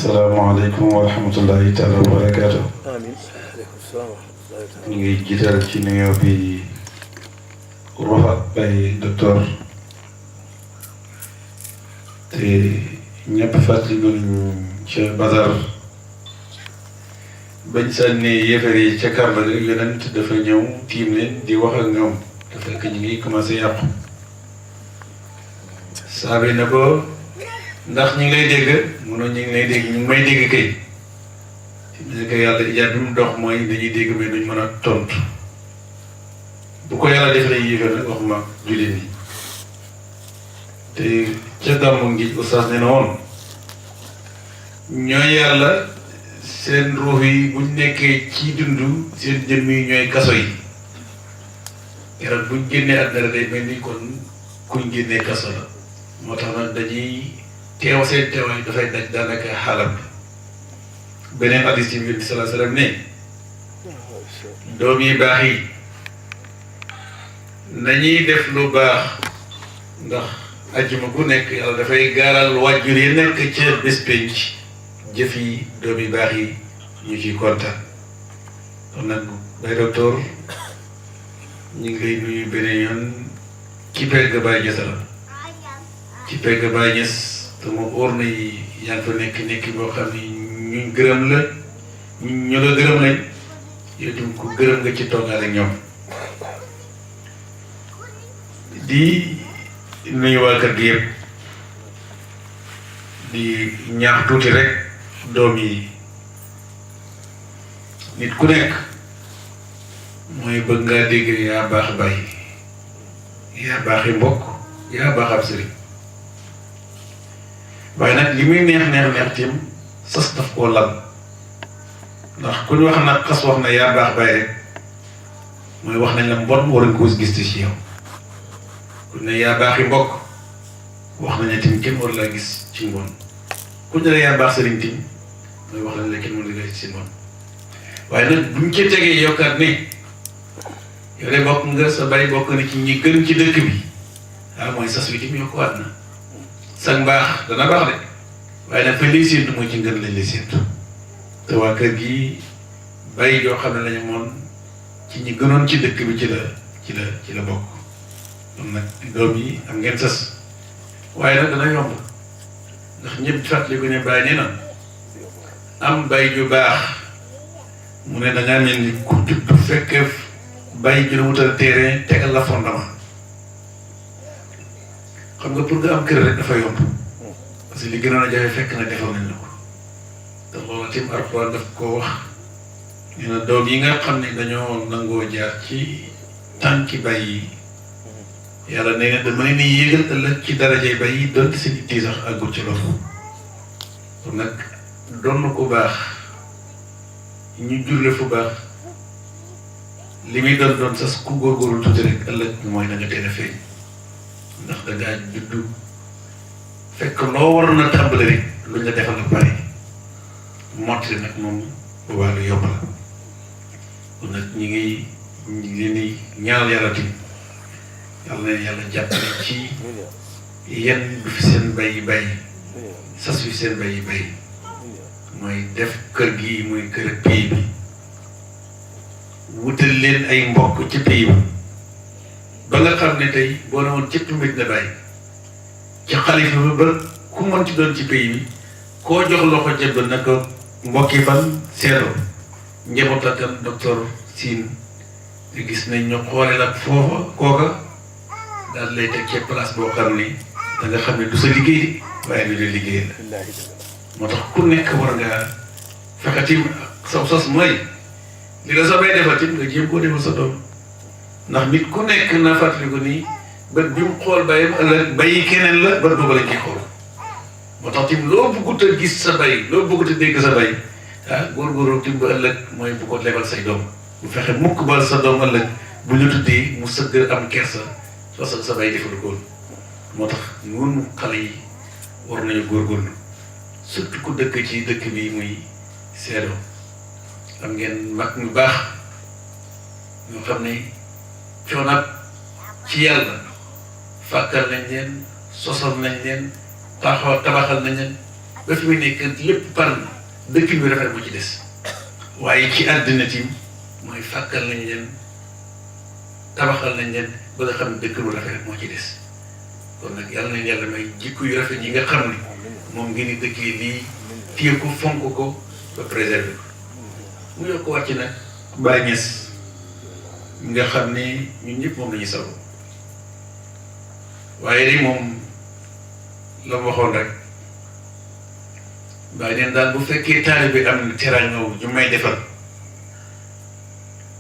asalaamaaleykum wa rahmatullahi taala wa barakaatu. amiin. aleykum salaam wa rahmatullahi. ñu ngi jiital ci nuyoo bi Ruuxa Bay docteur te ñëpp fàttali nañu ca Badar bañ sànni yéefar yi ca Kàmba ga yonent dafa ñëw tiim leen di wax ak ñoom te fekk ñu ngi commencé yàqu saabi na ko ndax ñu ngi lay dégg munoo ñu ngi lay dégg ñu ngi may dégg kay parce que yàlla ijaab bi mu dox mooy dañuy dégg mais duñ mën a tontu bu ko yàlla def lay yéefar nag waxuma jullit ñi te ca gàmmu ngi oustaz ne na woon ñooy yàlla seen ruux yi buñ nekkee ci dund seen jëmm yi ñooy kaso yi yaram buñ génnee àddina day mel ni kon kuñ génnee kaso la moo tax nag dañuy teew seen teewaay dafay daj daanaka xaalam bi beneen hadiis ci biir sallallahu alayhi wa sallam ne doom yi baax yi nañuy def lu baax ndax ajjuma gu nekk yàlla dafay gaaral wàjjur yi nekk ca bés penc jëf yi doom yi baax yi ñu ciy kontaan kon nag bay docteur ñu ngi lay nuyu beneen yoon ci pegg Baay Ñas la ci pegg Baay Ñas te moom óor na yi yaa ngi fa nekk boo xam ni ñu gërëm la ñu la gërëm lañ yow itam ku gërëm nga ci toogaale ak ñoom di nuyu waa kër gi yëpp di ñaax tuuti rek doom yi nit ku nekk mooy bëgg ngaa dégg yaa baax bay yaa baaxi mbokk yaa baax ab sëriñ waaye nag li muy neex tim sas daf koo lal ndax ku ñu wax nag xas wax na yaa baax bay rek mooy wax nañ la mbon waruñ ko gis ci yow ku ne yaa baaxi mbokk wax nañ la tim kenn war laa gis ci mbon ku ne la yaa baax sëriñ tim mooy wax nañ la kenn war laa gis ci mbon waaye nag buñ ci tegee yokkaat ne yow de bokk nga sa bay bokk na ci ñi gën ci dëkk bi mooy sas wi tim yokkuwaat na sag mbaax dana baax de waaye nag fa lay séentu mooy ci ngën lañ lay séentu te waa kër gi bay yoo xam ne lañu moon ci ñi gënoon ci dëkk bi ci la bokk kon nag doom yi am ngeen sas waaye nag dana yomb ndax ñëpp fàttali ko ne bàyyi nee na am bay ju baax mu ne dangaa mel ni ku judd fekkee bay ju la wutal terrain tegal la fondement xam nga pour nga am kër rek dafa yomb parce que li gënoon a jafe fekk na defal nañ la ko te loolu tim Alxuraan daf koo wax nee na doom yi nga xam ne dañoo nangoo jaar ci tànki bay yi yàlla nee na dama leen di yéegal ëllëg ci darajay bay yi donte seen itti sax àggul ci loolu kon nag doon ko baax ñu jurle fu baax li muy doon sas ku góorgóorlu tuuti rek ëllëg mooy na nga teel a feeñ ndax dangaa juddu fekk loo waroon a tàmbali rek luñ la defal la pare mottali nag moom boobaa lu yomb la kon nag ñu ngi leen di ñaanal yàlla tamit yàlla na yàlla jàppale ci yenn du fi seen bay sas fi seen bay mooy def kër gi muy kër ak pays bi wutal leen ay mbokk ci pays ba nga xam ne tey boo ne woon cëpp Medina Baye ci xalifa ba ku mën ci doon ci pays bi koo jox loxo jëbb na ko mbokki fan seetoo njabootam docteur Sine te gis nañ ñu xoole la foofa kooka daal lay teg ci place boo xam ni da nga xam ne du sa liggéey waaye lu dee liggéey la moo tax ku nekk war ngaa fexe tim sa sos mooy li la sa bay defal tim nga jéem koo defal sa doom ndax nit ku nekk na fàttali ko nii bët bi mu xool bayam ëllëg bayi keneen la bët boobu lañ ciy xool moo tax tim loo bëggut a gis sa bay loo bëggut a dégg sa bay góorgóorlu tim ba ëllëg mooy bu ko lebal say doom bu fexe mukk bal sa doom ëllëg bu ñu tuddee mu sëgg am kersa parce que sa bay defal ko moo tax ñun xale yi war nañu góorgóorlu surtout ku dëkk ci dëkk bi muy Seedo am ngeen mag ñu baax ñoo xam ne coonaat ci yàlla fàkkal nañ leen sosal nañ leen tabaxal nañ leen ba fi mu nekk lépp par dëkk bi rafet bu ci des waaye ci àddina tim mooy fàkkal nañ leen tabaxal nañ leen ba nga xam ne dëkk bu rafet moo ci des kon nag yàlla nañ yàlla may jikko yu rafet yi nga xam ne moom ngeen di dëkkee lii téye ko fonk ko ba préserver ko mu yokk wàcc nag Baye Niass nga xam ne ñun ñëpp moom lañuy sago waaye de moom la mu waxoon rek Baye neen daal bu fekkee taalibe bi am na teraanga ju may defal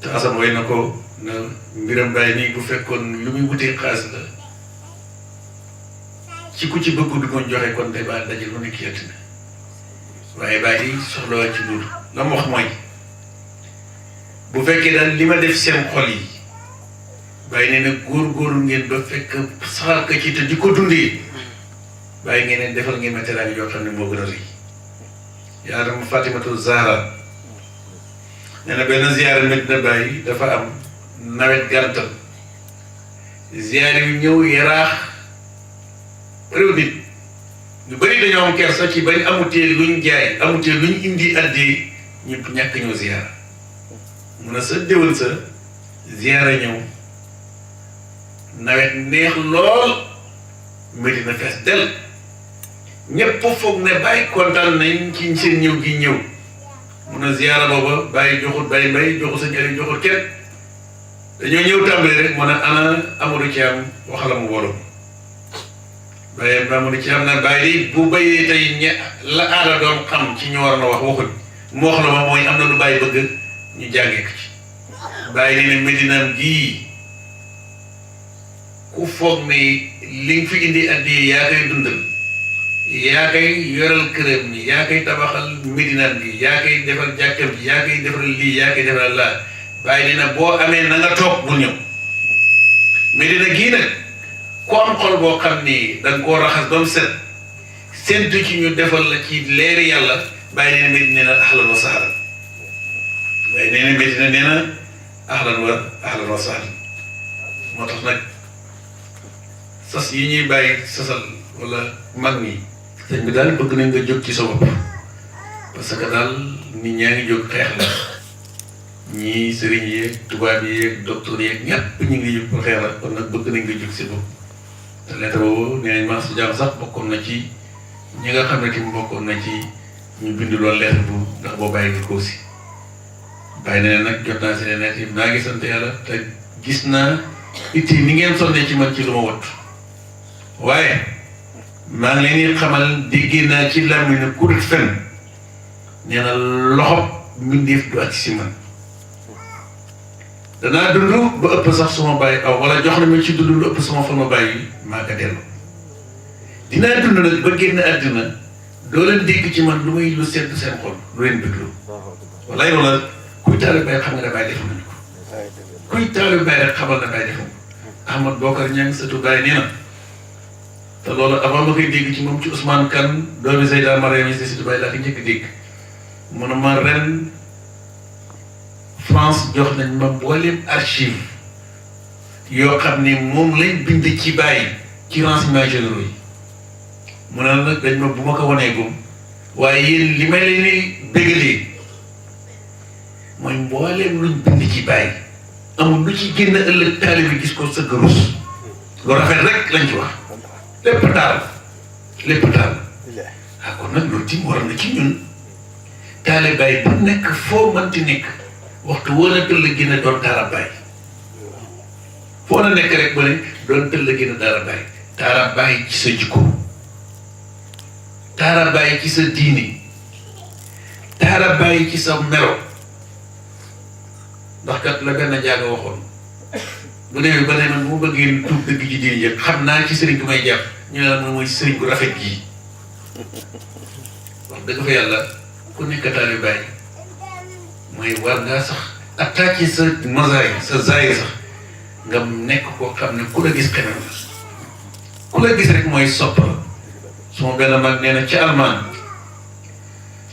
te asam way na ko na mbiram Baye nii bu fekkoon lu muy wutee xaalis la ci ku ci bëgg du ko joxe kon day baal daje lu nekk ci àddina waaye Baye di soxla ci loolu la mu wax mooy bu fekkee daal li ma def seen xol yi Baye nee na góor-góorlu ngeen ba fekk saxal ka ci te di ko dundee Baye ngeen ne defal ngeen ma teraanga yoo xam ne moo gën a rëy yaa dama Fatimatu Zahra nee na benn ziyaara Medina Baye dafa am nawet gàntal ziyaar yu ñëw yaraax réew nit ñu bëri dañoo am kersa ci bañ amutee luñ jaay amutee luñ indi addee ñu ñàkk ñëw ziyaara mun a sa déwén sa ziyaara ñëw nawet neex lool Medina fees del ñépp foog ne Baye kontaan nañ ci seen ñëw gi ñëw mun a ziyaara booba Baye joxut Baye Mbaye joxut sa njëriñ joxut kenn dañoo ñëw tàmbali rek mu ne ana Amadou Thiam waxala mu wolof Baye Amadou Thiam na Baye di bu bayee tey la aada doon xam ci ñu war na wax waxuñ mu wax la ma mooy am na lu Baye bëgg ñu jàngee ko ci Baye nee na Medinaam gii ku foog ne li nga fi indi addi yaa koy dundal yaa koy yoral këram ni yaa koy tabaxal Medinaam gi yaa koy defal jàkkam ji yaa koy defal lii yaa koy defal laa Baye nee na boo amee na nga toog bul ñëw Medina gii nag ku am xol boo xam ni da nga koo raxas ba mu set séntu ci ñu defal la ci leeri yàlla Baye nee na Medina nee na ahlan wa sahlan Baye nee na Medina nee na ahlan wa sahlan moo tax nag sas yi ñuy bàyyi sasal wala mag ñi sëñ bi daal bëgg nañ nga jóg ci sa bopp parce que daal nit ñaa ngi jóg xeex la ñii sëriñ yeeg tubaab yeeg docteur yeeg ñëpp ñu ngi jóg pour xeex la kon nag bëgg nañ nga jóg si bopp te lettre boobu nee nañ Mansour Diam sax bokkoon na ci ñi nga xam ne tamit bokkoon na ci ñu bind loolu lettre bu ndax boo bàyyi nga ko aussi bàyyi na nag jot naa si ne net yi naa ngi sant yàlla te gis naa itti ni ngeen sonnee ci man ci lu ma wat waaye maa ngi leen di xamal déggee naa ci làmmiñ ne ku dul fen nee na loxo mbindeef du ak si man danaa dund ba ëpp sax suma bàyyi aw wala jox na ma ci dund lu ëpp sama fa ma bàyyi maa ko dellu dinaa dund nag ba génn àddina doo leen dégg ci man lu muy lu sedd seen xol lu leen bëgg walaay wala kuy taalibe Baay xam nga ne Baay def nañu ko kuy taalibe Baay rek xamal na Baay defu Ahmad Bokar Ñang sëtu Baay nee na te loolu avant ma koy dégg ci moom ci Ousmane Kane doomi Seyda Mariam yi sëtu Baay laa ko njëkk dégg mu ne ma ren France jox nañ ma mboolem archive yoo xam ne moom lañ bind ci Baay ci renseignements généraux yi mu ne nag dañ ma bu ma ko wanee gum waaye yéen li may leen di bégalee mooy mbooleem luñ bind ci Baay amul lu ci génn ëllëg taalibe bi gis ko sëgg rus lu rafet rek lañ ci wax lépp taal ah kon nag loolu tim war na ci ñun taalibe Baay bu nekk foo mënti nekk waxtu wala tëll génn doon taara Baay foo na nekk rek ba ne doon tëll génn taara Baay ci sa jikko taara Baay ci sa diini taara Baay ci sa melo ndax kat la benn jaaga waxoon bu demee ba ne man bu ma bëggee tuub dëgg ci diini yëpp xam naa ci sëriñ bu may jàpp ñu ne la mooy sëriñ bu rafet gii wax dëgg fa yàlla ku nekk taalibe Baay mooy war ngaa sax attaqué sa mosaïque sa zaay sax nga nekk koo xam ne ku la gis xemem la ku la gis rek mooy sopp la suma benn mag nee na ci Allemagne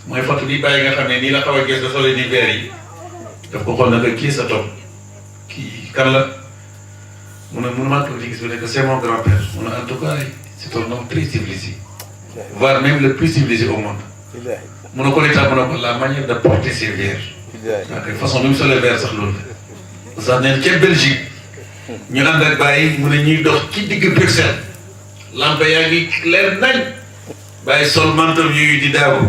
mooy photo bi Baay nga xam ne nii la xaw a gis da sole ni verre yi daf ko xool nag kii sa topp kii kan la mu ne mënumaa toog di gis ba nekk c'est mon grand-père mu ne en tout cas c'est un homme très civilisé voire même le plus civilisé au monde. billahi mu ne ko li tax mu ne ko la manière de porter ses verres. billahi ok façon bi mu solee verre sax loolu la. sax neen ca Belgique ñu ànd ak bàyyi mu ne ñuy dox ci digg Bruxelles lampe yaa ngi leer nañ bàyyi sol manteau yooyu di daagu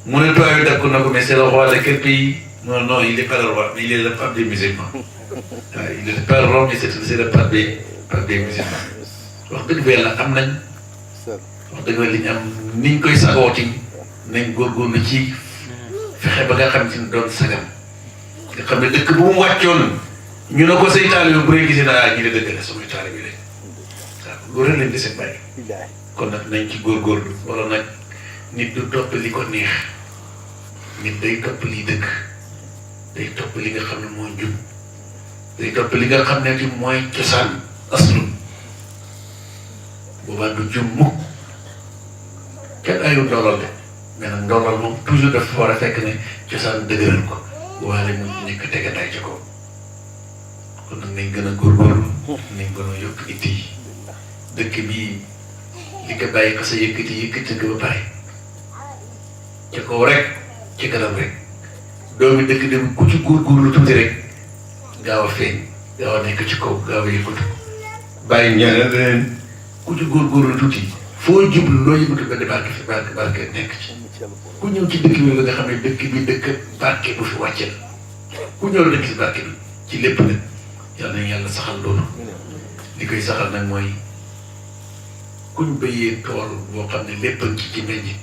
mu ne toit yu dakku na ko mais c'est le roi de quel pays non non il est pas le roi mais il est le pape des musulmans waaw il est pas le roi mais c'est le pape des musulmans wax dëgg fa yàlla am nañ wax dëgg fa li ñu am niñ koy sagooti nañ góorgóorlu ci fexe ba nga xam ci doon sagam nga xam ne dëkk bu mu wàccoon ñu ne ko say taalibe bu dee gisee naa ñi de dëgg la samay taalibe lañ waaw loolu rek lañ di seen bàyyi kon nag nañ ci góorgóorlu wala nag nit du topp li ko neex nit day topp liy dëgg day topp li nga xam ne mooy njub day topp li nga xam ne ti mooy cosaan aslu boobaa du jum mukk kenn ayul ndolal de mais nag ndolal moom toujours dafa war a fekk ne cosaan dëgëral ko boobaa la mu nekk tegandaay ci kaw kon nag nañ gën a góorgóorlu nañ gën a yokk itti yi dëkk bii li ko bàyyi xasa yëkkati nga ba pare ci kaw rek ci kanam rek doomi dëkk dem ku ci góorgóorlu tuuti rek gaaw a feeñ gaaw a nekk ci kaw gaaw a yëkkatu bàyyi ñaareel leneen ku ci góorgóorlu tuuti foo jublu loo yëngatu nga di barke nekk ci ku ñëw ci dëkk bi nga xam ne dëkk bi dëkk barke bu fi wàcce la ku ñëw dëkk si barke bi ci lépp nag yal nañu yàlla saxal loolu li koy saxal nag mooy kuñ béyee tool boo xam ne lépp ci meññ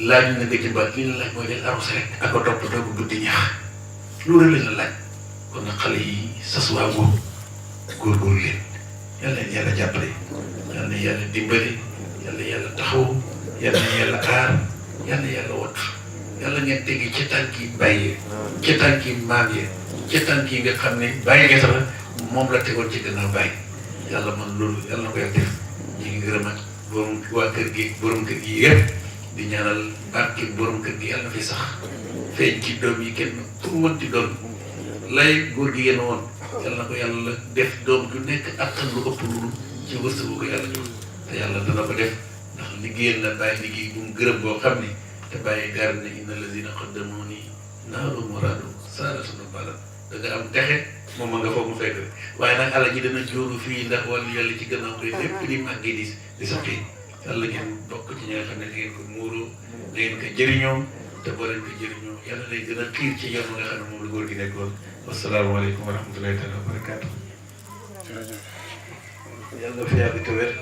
laaj na nga ci baat li la laaj mooy del arrosé rek ak a topp doo ko buddi ñax loolu lañ la laaj kon nag xale yi sas waa boobu góorgóorlu leen yal na yàlla jàppale yal na yàlla dimbali yal na yàlla taxaw yal na yàlla aar yal na yàlla wattu yàlla ngeen tegi ca tànk yi bàyyee ca tànk yi maam yi ca tànk yi nga xam ne bàyyi gerte la moom la tegoon ci gannaaw bàyyi yàlla man loolu yàlla na ko yàlla def ñu ngi gërëm ak borom waa kër gi borom kër gi yëpp di ñaanal barke borom kër gi yàlla na fi sax feeñ ci doom yi kenn pour mën ci doon lay góor gi yéen woon yàlla na ko yàlla def doom ju nekk attan lu ëpp lu ci wërsëgu ko yàlla jox te yàlla dana ko def ndax liggéeyal na bàyyi liggéey bu mu gërëm boo xam ne te bàyyi gaar ne inna lazina qaddamuni naaru muraadu saaratunu balat da nga am texe moom ma nga foog mu fekk waaye nag àlla ji dana jóoru fii ndax wàllu yàlla ci gannaaw koy lépp di màggee di sotti yàlla ngeen bokk ci ñi nga xam ne da ngeen ko muuroo da ngeen ko jëriñoo te boo leen ko jëriñoo yàlla lay gën a xiir ci yoon nga xam ne moom la góor gi nekkoon wasalaamaaleykum wa rahmatullahi taala wa barakaatu yàlla fi yàgg te wér